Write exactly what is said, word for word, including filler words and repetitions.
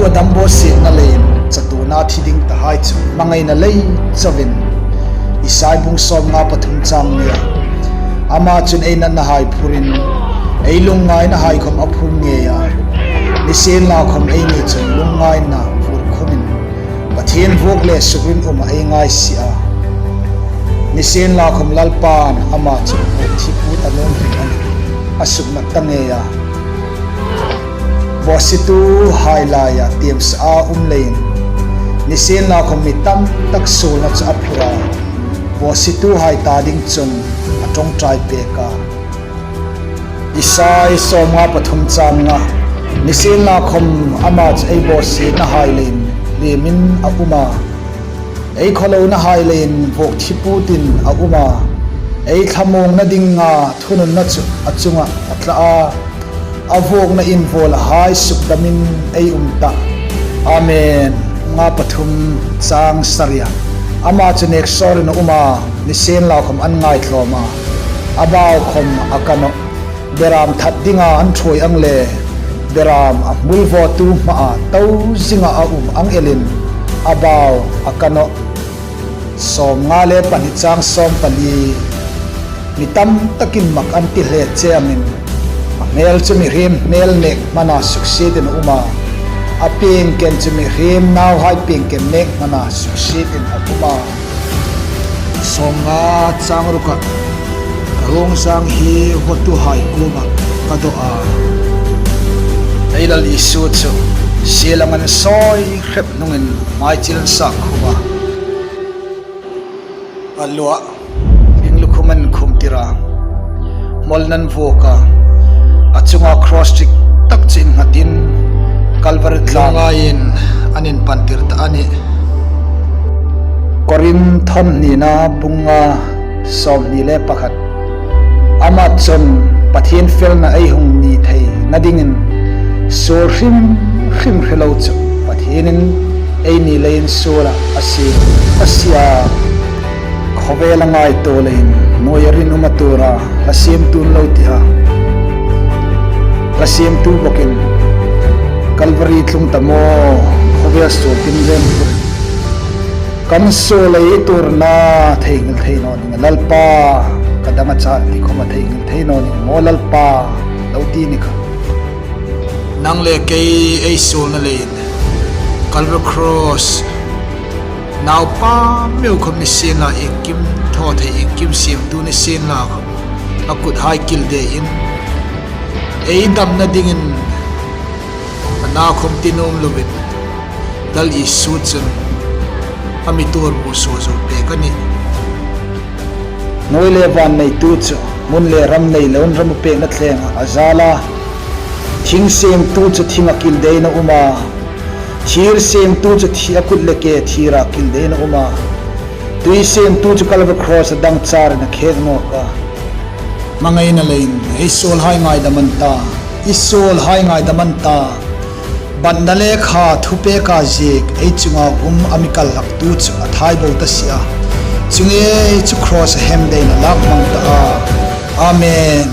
Adam bawsietna leiin chatuona thi ding tahai chu hmangaina lei chauin, Isai bung sawmnga pathum chang nia. Ama chun ei natnahai phurin, ei lungngainahai khawm a phur ngei a. Nisienlakhawm eini chun lungngaina vur khumin, Pathien vuok le sukrin uma ei ngai si a. Nisienlakhawm Lalpan ama chu vuok thi put a nuom ring a nih, a suknat ta ngei a. Bawsietuhai laia tiemsa a um leiin, nisienlakhawm mi tam tak suolna chu a phur a. Bawsietuhai ta ding chun a ṭawngṭai pek a. Isai sawmnga pathum chang nga. Nisienlakhawm ama chu ei bawsietnahai leiin liemin a um a. Ei khawlonahai leiin vuok thi putin a um a. Ei thlamuongna dinga thununna chu a chunga a tla a. A vuokna invawlahai sukdamin ei um ta. Amen. Nga pathum chang saria. Ama chu nek sawrin a um a, nisienlakhawm an ngaitlawm a. A bau khawm a ka nawh. Beram that dinga an ṭhuoi ang le, beram a hmul vawtu hmaa to zinga a um ang elin, a bau a ka nawh. Sawmnga le pahni chang sawmpali. Mi tam takin mak an ti hle che angin, a hmel chu mihriem hmel nek hmana suksietin a um a. A piengken chu mihriem nauhai piengken nek hmana suksietin a um a. Sawmnga chang ruka. Ka ruong sang hi huotuhai kuoma ka dawh a. Ei Lal Isu chu sielang an sawi hrep hnungin hmai chil an sak khum a. A luah, hming lukhum an khum tir a. Hmawlna an vuok a. A chunga cross dik tak chu innghatin Calvary tlang ngaiin an inpan tir ta a nih. Korinth hnina bung nga sawmhni le pakhat. Ama chun Pathien felna ei hung ni theina dingin suol hrim hrim hre lo chu Pathienin eini leiin suola a sie, a sie a. Khawvela ngaituo leiin hnuoia rinum a tuor a, hla siemtu'n lo ti a. Hla siemtu bawkin Calvary tlung ta maw, khawvel suol tin rem tur. Kan suol ei tuorna theinghil thei naw ning a Lalpa, ka dang a char ti khawma theinghil thei naw ning maw Lalpa, lo ti ni kha. Nang le kei ei suolna leiin Calvary Cross naupa meu khawm nisienla iengkim thaw thei, iengkim siemtu nisienla khawm a kuthai kil dein ei damna dingin a na khawm ti nuom lovin Lal Isu chun a mi tuor bu suo zo pek a nih. Hnuoi le van neitu chu hmun le ram nei loin ram a pekna tlenga a zal a. Thing siemtu chu thinga kil deiin a um a. Thir siemtu chu thi a kut le ke thira kil deiin a um a. Tui siemtu chu Calvary Cross a dang charin a khek nawk a. Hmangaina leiin ei suolhai ngaidam an ta. I suolhai ngaidam an ta. Batna lekha thupeka ziek ei chunga um a mi kal hlaktu chu a thai bo ta si a. Chu ngei chu cross a hem deiin a lak hmang ta a. Amen.